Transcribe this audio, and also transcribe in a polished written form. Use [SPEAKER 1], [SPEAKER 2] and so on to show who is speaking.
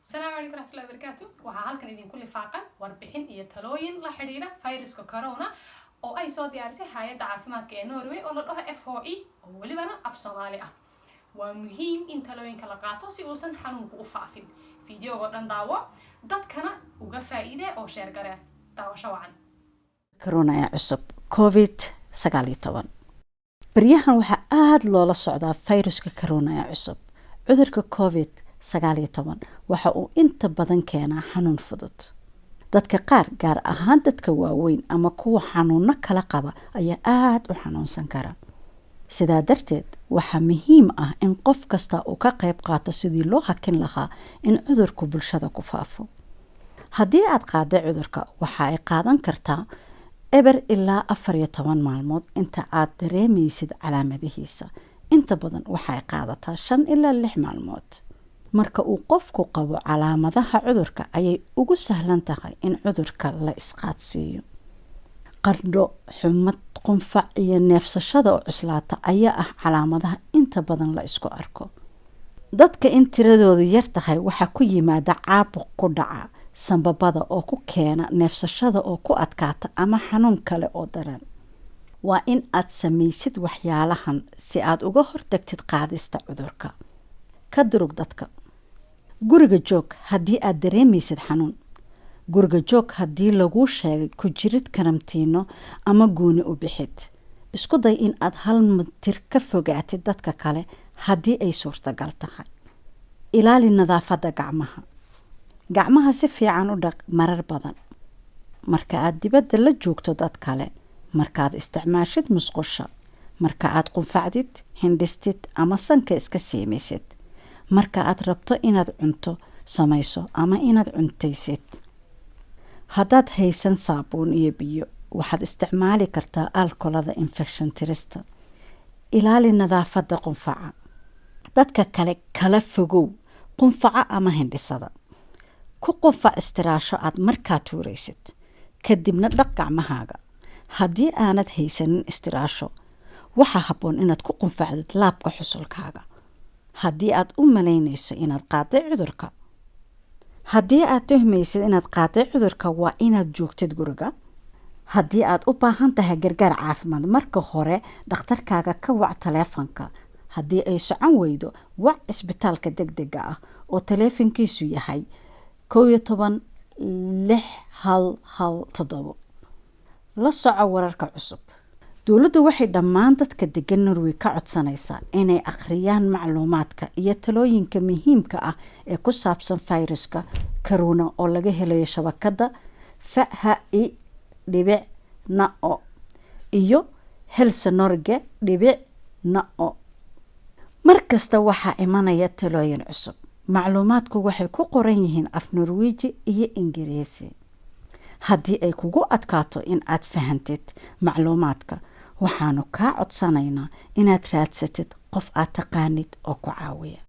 [SPEAKER 1] Asalaamu calaykum waraxmatullahi wabarakaatu. Waxaa halkan idinku lifaaqan warbixin iyo talooyin la xidhiidha fayruska corona oo ay soo diyaarisay Hay'adda Caafimaadka ee Norway oo la dhaho FHI, oo welibana af Soomaali ah. Waa muhiim in talooyinka la qaato si uusan xanuunku u faafin. Fideogo dhan daawo, dadkana uga faa'iide oo share garee. Daawasho wacan.
[SPEAKER 2] Corona ee cusub, COVID-19. Baryahan waxaa aada loola socdaa fayruska corona ee cusub. Cudurka COVID-19 waxa uu inta badan keenaa xanuun fudud. Dadka qaar, gaar ahaan dadka waaweyn ama kuwa xanuuno kala qaba, ayaa aada u xanuunsan kara. Sidaa darteed, waxaa muhiim ah in qof kasta uu ka qayb qaato sidii loo hakin lahaa in cudurku bulshada ku faafo. Haddii aad qaaday cudurka, waxa ay qaadan kartaa 0 ilaa 14 maalmood inta aad dareemaysid calaamadihiisa. Inta badan waxa ay qaadataa 5 ilaa 6 maalmood. Marka uu qofku qabo calaamadaha cudurka ayay ugu sahlan tahay in cudurka la isqaadsiiyo. Qandho, xumad, qunfac iyo neefsashada oo cuslaata ayaa ah calaamadaha inta badan la isku arko. Dadka in tiradoodu yar tahay waxaa ku yimaada caabuq ku dhaca sambabada oo ku keena neefsashada oo ku adkaata ama xanuun kale oo daran. Waa in aad samaysid waxyaalahan si aad uga hortagtid qaadista cudurka. Ka durug dadka. Guriga joog haddii aad dareemaysid xanuun. Guriga joog haddii laguu sheegay ku jirid karantiino ama gooni u bixid. Isku day in aad 1 mitir ka fogaatid dadka kale haddii ay suurtagal tahay. Ilaali nadaafadda gacmaha. Gacmaha si fiican u dhaq marar badan marka aad dibadda la joogto dad kale, markaad isticmaashid musqusha, marka aad qunfacdid, hindhistid ama sanka iska siimisid, marka aad rabto inaad cunto samayso ama inaad cuntaysid. Haddaad haysan saabuun iyo biyo, waxaad isticmaali kartaa alkolada infekshan tirista. Ilaali nadaafadda qunfaca. Dadka kale kala fogow qunfaca ama hindhisada. Ku qunfac istiraasho aad markaa tuuraysid, kadibna dhaq gacmahaaga. Haddii aanad haysanin istiraasho, waxaa habboon inaad ku qunfacdid laabka xusulkaaga. Haddii aad u malaynayso inaad qaaday cudurka, haddii aad tuhmaysid inaad qaaday cudurka, waa inaad joogtid guriga. Haddii aad u baahan tahay gargaar caafimaad, marka hore dhakhtarkaaga ka wac taleefanka. Haddii ay socon weydo, wac cisbitaalka deg dega ah oo taleefankiisu yahay 11 6117. La soco wararka cusub. Dowladdu waxay dhammaan dadka degan Norway ka codsanaysaa inay akhriyaan macluumaadka iyo talooyinka muhiimka ah ee ku saabsan fayraska corona oo laga helayo shabakadda fhi.no iyo helsenorge.no. Mar kasta waxaa imanaya talooyin cusub. Macluumaadku waxay ku qoran yihiin af Norwiiji iyo Ingiriisi. Haddii ay kugu adkaato in aad fahantid macluumaadka, waxaanu kaa codsanaynaa inaad raadsatid qof aad taqaanid oo ku caawiya.